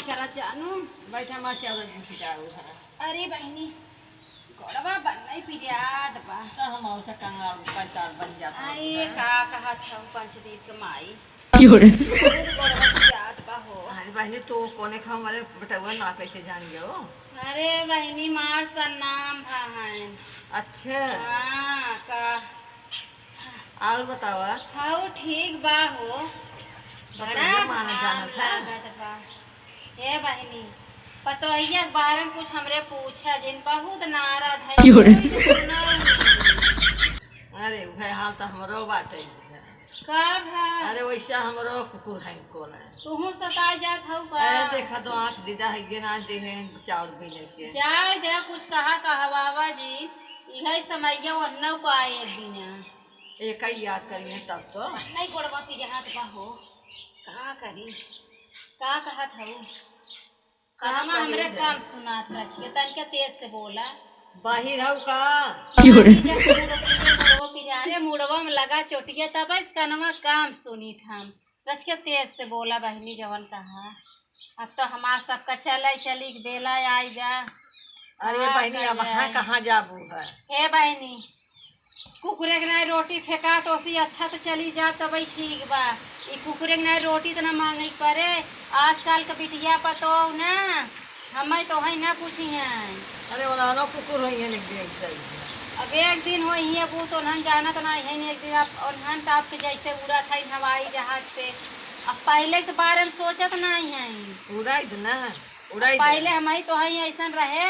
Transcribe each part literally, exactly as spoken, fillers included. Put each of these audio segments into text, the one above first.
करा जानू। बैठा माँ, चाउर भी पिराऊ है। अरे बहिनी, गोड़वा बन्नई पिरात बा। तो हम और से कंगाल पैसार बन जात अरे है। का कहत हऊ पंचदीप के माई? क्यों रे? बहुत गोड़वा पिरात बा हो। अरे बहिनी, तू कोने खाऊ वाले बटउआ ना कैसे जान गयो? अरे बहिनी, मार सन्नाम भा हैं। अच्छा। हाँ, का और बतावा। हऊ ठीक बा हो। बड़ा पतोहिया मानत घाम जानत है। लागत बा। हे बहिनी, पतोहिया के बारे में कुछ हमरे पूछा जिन, बहुत नारद है, क्यों रे? कोई सुना नहीं। अरे, उहे हाल तो हमरो बाटे। का भा? अरे, वैसा हमरो कुकुर है, कोला है। तुहूँ सताए जात हऊ का? अरे, देखा तो आँख दीदा है, गिना दे हैं, चाउर भी लेके। जाए दे, कुछ कहा कहवावा जी, इहे समैया ओन्हू को आए एक दिन। एक ही याद करिए तब तो। नहीं गोड़वा पिरात बा हो, का करी? का कहत हऊ? का कनमा करी हमरे है? काम सुनात रचिए, तनिका तेज से बोला। बाहिर हऊ का? क्यों रे? जब मुड़ो पिरात, अरे मुड़वा में लगा चोटिया, तब इस कनमा काम सुनित हम। रचिया तेज से बोला बहिनी, जवन कहा। अब तो हमार सबका चले चली के बेला आई बा। अरे का बहिनी, अब करे हाँ आई? कहाँ जाबू है? हे बहिनी, कुकुरे के नाई रोटी फेंका तो ओसी अच्छा तो चली जा, तबई ठीक बा। ई कुकुरे के नाई रोटी इतना मांगे के परे, आजकल के बिटिया पतोह ना, हमें तो है ना पूछी हैं। अरे ओनानो कुकुर होई हैं एक दिन सही। अब एक दिन होई हैं, वो तो ओनहन जानत ना है, एक दिन आप ओनहन तो आपके जैसे उड़त है हवाई जहाज पे। अब पहले के बारे में सोचत ना है। उड़ाई दे ना, उड़ाई दे। पहले हम ही तो है ऐसन रहे,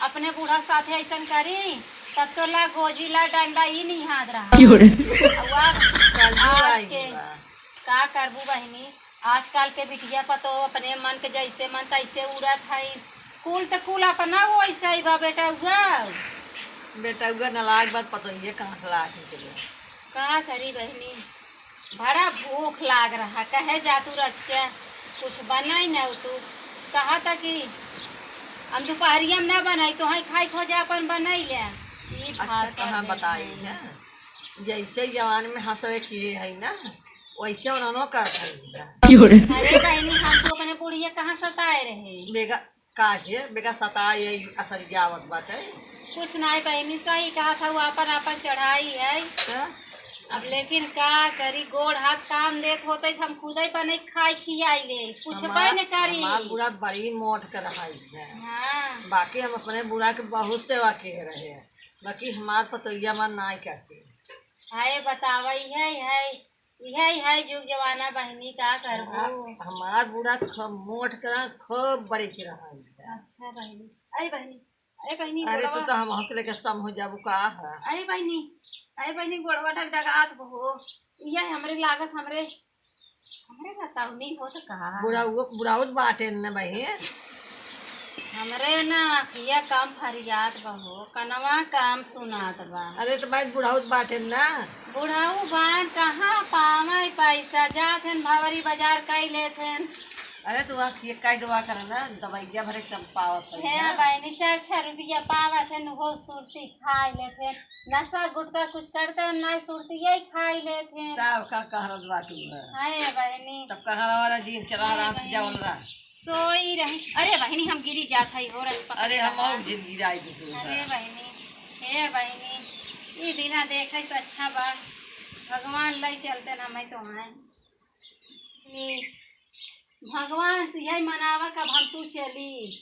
अपने बूढ़ा साथे ऐसन करी, तब तो ला गोजी ला डंडा ही नहीं हाथ रहा। क्यों रे? अब आज कलजुग आज आई के बा। का करबू बहिनी, आजकल के बिटिया पतोह अपने मन के जैसे मन तैसे उड़त है। कुल त कुल अपना वो ऐसे ही बा बेटउआ। बेटउआ नालायक बा, पतोहिए कहाँ से लायक निकले। का करी बहिनी, बड़ा भूख लाग रहा, कहे जा तू रचिया कुछ बनाई ना तू, कहा था कि हम दोपहरिया में ना बनाई, तो है खाई खोजा अपन बनाई ले। ई अच्छा, भाषण कहाँ दे बताई रहे हैं। है? जैसे जवान में हंसवे किए है ना, वैसे उन्होंने कर है। क्यों रे? अरे बहिनी, हम तो अपने बुढ़िया कहाँ सताए रहे। बेगा, काहे? बेगा सताए यही असर जावत बाटे। कुछ नाई बहिनी, सही कहा था, वो आपन आपन चढ़ाई है। तो? अब लेकिन का करी, गोड़ हाथ काम देत होते तो हम खुदे बने खाई खियाई ले, कुछ हमार, बने करी। हमार बूढ़ा बड़ी मोट के रहाई है। हाँ। बाकी हम अपने बूढ़ा के बहुत सेवा किए रहे, बाकी हमार पतोहिया मन नाई करती। हाय बतावा, इहे, इहे, इहे, इहे जुग जमाना बहिनी, का करबू? हमार, हमार बूढ़ा खूब मोट के रहा, खूब बड़े के रहा। अच्छा बहिनी, अरे बहिनी, अरे बहिनी, अरे गोड़वा। तू तो हम हौसले के सम हो जाबू का है? अरे बहिनी, अरे बहिनी, गोड़वा ढगढगात बहो, इहे हमरे लागत, हमरे हमरे बताओ, नहीं हो तो कहा। बुढ़ाऊ, बुढ़ाऊ बाटे न बहिन। हमरे ना अखिया कम फरियात बा हो, कनवा कम सुनात बा। अरे तो भाई बुढ़ाऊ बाटे ना। बुढ़ाऊ बान कहाँ पावे पैसा, जात हन भवरी बाजार कई लेत हन। अरे तो अखिया कई दवा कर ना, दवाइया भरे कम पावत है हे ना। बहिनी, चार छह रुपया पावत हन, वो सुरती खाई लेत हन। नशा गुटखा कुछ करते हैं, ना सुरतिया ही खाई लेत हैं। का, का कहत बाटू है? हाय बहिनी। तब कहाँ वाला जी चला हाय रहा, बहिनी। जावल रहा। सोई रही। अरे बहिनी, हम गिरी जात हई, हो रही पकड़ अरे, हम रहा। और गिर गिराई दे तू अरे है। बहिनी, हे बहिनी, ई दिना देखे से अच्छा बा, भगवान लई चलते ना, मैं तो आए। ई भगवान से यही मनावा, कब हम तू चली।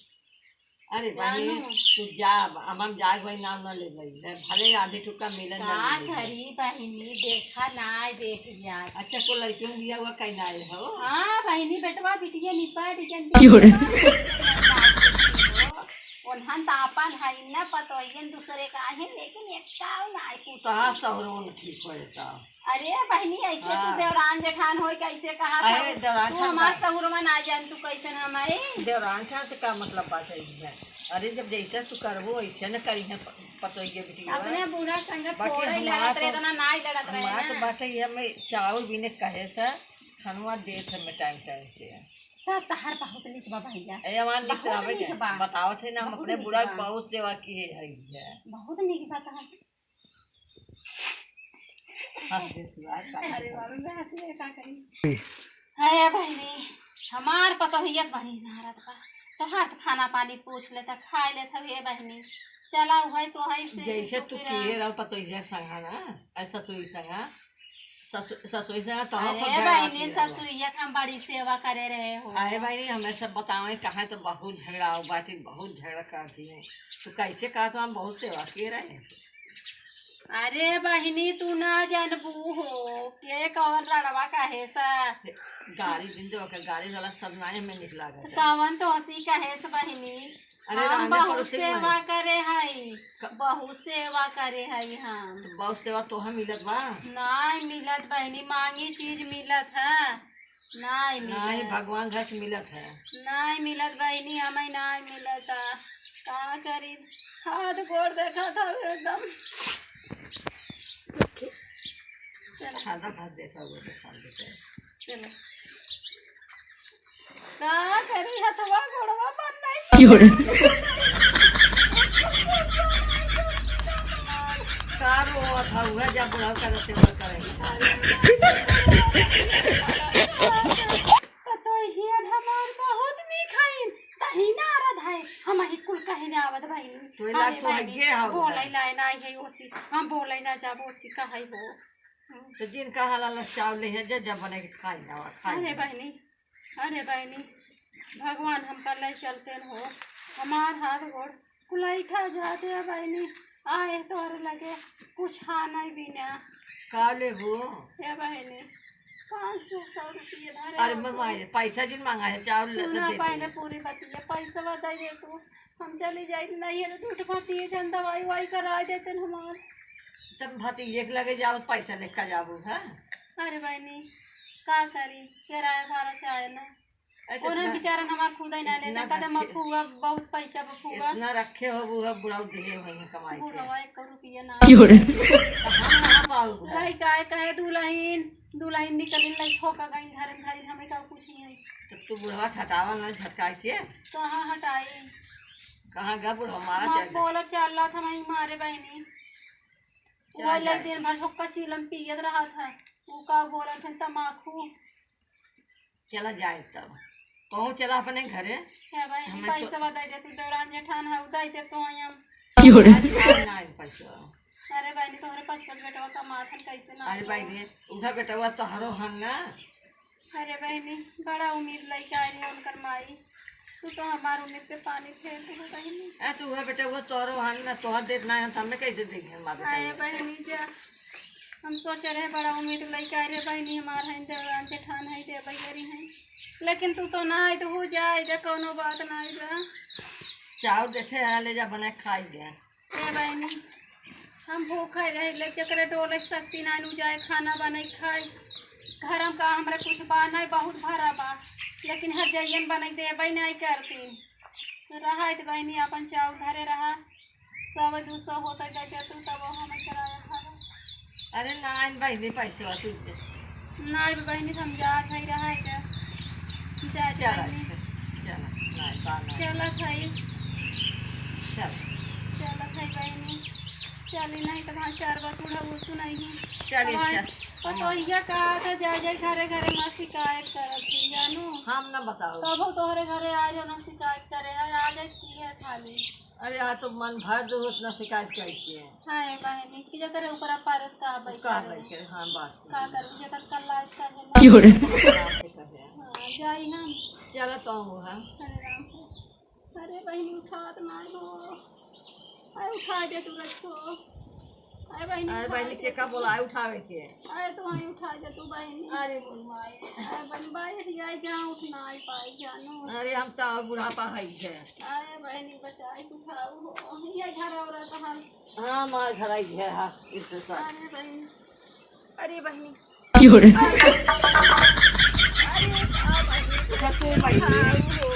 अरे जानू। बहिनी, तू जा, अब हम जाए भाई नाम ना ले भाई, मैं भले आधे टुकड़ा मिलन ना का मिले। करी बहिनी, देखा ना देख जा। अच्छा, को लड़कियों दिया हुआ कहीं ना आए हो? हाँ बहिनी, बेटवा बिटिया निपट गन। क्यों रे? उन्हन त आपन है न पतोहियन दूसरे का है, लेकिन एक काऊ ना आए पूछ। कहाँ सहुरो न ठीक हो जाता। अरे बहिनी, ऐसे तू हाँ। देवरान जेठान होई, कैसे कहा अरे, था? देवरान तू जेठान हमार बा। सहुर में ना जान, तू कैसे ना हमारे? देवरान जेठान से का मतलब बात है इसमें? अरे, जब जैसे तू करबो, वैसे न करी है प-, पतोहिए बिटिया। अपने बूढ़ा संग बाकी थोड़े ही हमार लड़त रहे, तो, इतना ना ही लड़त रहे हमार तो ना। बाटे ये में चाउर बीने कहे से, खनवा देत है में टाइम टाइम से। तब तहार बहुत निक बा भैया। ए, हमार निक बहुत रहबे निक के। बा। बतावत है ना, हम बहुत अपने निक बूढ़ा बा। बहुत सेवा की है, है, है। बहुत निक बा तहार। हंस दे शिवाय, का अरे बाबू, मैं हंसी में का करी? हाय बहिनी, हमार पतोहिया त बड़ी नारद बा। तोहार त खाना पानी पूछ लेता, खाए लेता, हे बहिनी। चला उहइ तोहइ से जैसे तू किए रहो पतोहिया संगा ना, ऐसा तू ही संगा। ससु-, ससुई से ना तोहर अरे खूब झगड़ा बहिनी, किया हुआ। ससुइया के हम बड़ी सेवा करे रहे हो। अरे बहिनी, हमें सब बतावे, कहाँ तो बहुत झगड़ा हो बाटी, बहुत झगड़ा कर दिए। तू कैसे कहा तो हम बहुत सेवा किए रहे। अरे बहिनी, तू ना जानबू हो, के कौन रड़वा कहे सा। गाड़ी दिन दे ओकर, गाड़ी वाला सब नाई में निकला गया। कौन तो हंसी कहे सा बहिनी। अरे हम रांझे बहुत पड़ोसी में सेवा करे हई, क- बहुत सेवा करे हई हम। तो बहुत सेवा तोहे मिलत बा? नाई मिलत बहिनी, मांगी चीज मिलत है, नाई मिलत। नाई, भगवान घर से मिलत है। नाई मिलत बहिनी, हमें नाई मिलत है। का करी, हाथ गोड़ देखा था एकदम। चल। खाना भात देखा हुआ तो खा लेते हैं। चलो। का करी, हथवा गोड़वा बन नहीं की हो रे? का रोवत हौ, उहे जा बुढ़ऊ का सेवा करे। पतोहियन हमार बहुत नीक हईन, तही नारद है, हमही कुल कहे ना आवत बहिनी। तोहे लाग अरे तो बहिनी, हइये हौ बोलै उधर। ना, ना है ओसी, हम बोलै ना जाब ओसी कहै हो। तो जिन कहा लाला चावल ले है, जा, जा बना के खाई जावा, खाई अरे जावा। बहिनी, अरे बहिनी, भगवान हमका ले चलते न हो, हमार हाथ गोड़ कुलैठा जाते है बहिनी, आए तोहरे लगे कुछ हा नहीं बिना। का लेबू? हे बहिनी, पाँच सौ, सौ रुपये धरे अरे हो मर तू। माई, पैसा जिन मांगा है, चावल ले तो सुना दे दे। पहले पूरी बतिया, पैसा दे दे तू, हम चली जाई नहीं है तो दूठ भाती है जन दवाई वाई कराए देते न हमार। तब भाती एक लगे जाओ, पैसा लेकर जाबू है। अरे बहिनी, का करी, किराया भाड़ा चाहे ना। अरे तो उन्हें इतना, बेचारन हमार खुदै ना लेते, इतना कहते, "मत रखे, फुआ, बहुत पैसा बा फुआ।" इतना रखे हो, वो है बुढ़ऊ दिए हो कमाई के। बुढ़वा एक रुपया ना। की हो रे? तो हम ना पाऊ बुढ़ऊ। लइका है, कहे दुलहिन, दुलहिन निकलिन, लई ठोका गइन, धरन, धरन, हमें का कुछ नहीं है। तो तू बुढ़वा हटावा ना झटका के। कहाँ हटाई? कहाँ गा बुढ़वा मारा मत चल। बोलो, चल रहा था, वहीं मारे बहिनी। चला वो लई जाए। दिन भर हुक्का चीलम पियत रहा था, वो का बोलत है, तमाकू। चला जाए तब। तोहू चला अपने घरे। हे भाई, हमें तो पैसा दे दे, तू देवरान जेठान है, उ दे दे तो हम। की हो रे? आज ना आए पैसा। अरे बहिनी, तोहरे पाँच पाँच बेटवा कमात हन, कैसे ना अरे हो? बहिनी, उधर बेटवा तोहरो हन ना। अरे बहिनी, बड़ा उम्मीद लइके आए रही उनकर माई, तू तो हमार उम्मीद पे पानी फेर दे बहिनी। ए, तू उहे बेटवा तोहरो हन ना, तोहर देत ना हन, तो हमें कैसे देंगे माता अरे बहिनी जा, हम सोचे रहे बड़ा उम्मीद लइके आए रहे बहिनी, हमार हन देवरान जेठान है, देवै करी हैं, लेकिन तू तो ना आई तो हो जाए जा, कौनो बात ना आई जा। चाउर देखे है, ले जा बना के खाई जा। ए बहिनी, हम भूखे रही, ले जकरे डोले शक्ति ना, नु जाए खाना बनाई खाई। घर में का हमरा कुछ बा नहीं, बहुत भरा बा, लेकिन हर जइयन बनाई देबै नहीं करती। तो रहा तो बहिनी, अपन चाउर धरे रहा, सौ दू सौ होता जाए तू, तब हम कराया खाना। अरे नाइन बहिनी, पैसवा तू दे। नाइ बहिनी, हम जात हई, रहा है जा। जात चला, बहिनी। चला, नाइ, बा नाइ। चलत हई। चला। चलत हई बहिनी। चली नहीं तो वहाँ चार बात उड़ा वो सुनाई ही। चली, हमारे चल। पतोहिया का था, जा जाए घरे घरे माँ शिकायत करत थी, जानू। हम ना बताओ। तबो तोहरे घरे आ जाओ ना शिकायत करे, आ, आ जाए की है खाली। अरे, आज तो मन भर दो उतना शिकायत करके। हाँ, ए बहिनी, कि जेकर ओकरा पारत का बैठे का रहे। बैठे, हाँ, बात का नहीं। करू, जेकर कल्ला आज का है। की हो रे? बात से कहे। हाँ, जाई हम। चला तो हम वहाँ। अरे राम हो। अरे बहिनी, उठात ना हो। अरे उठा दे तू रखो। अरे बहिनी, अरे उठा बहिनी, दे के का तू। बोला है उठावे के? अरे तो वहीं उठा दे तू बहिनी। अरे मोर माई। अरे बहिनी, बैठ जाए, जहाँ उठ ना पाए जानू। अरे हम तो बुढ़ापा है ही है। अरे बहिनी, बचाई के उठाऊ हो। ये घर और तो हम। हाँ, माँ घर आई है, हाँ, इस साथ। अरे बहिनी। अरे बहिनी। की हो रे? अरे, अरे, आ बहिनी। ससुर बहिनी। उठाऊ हो।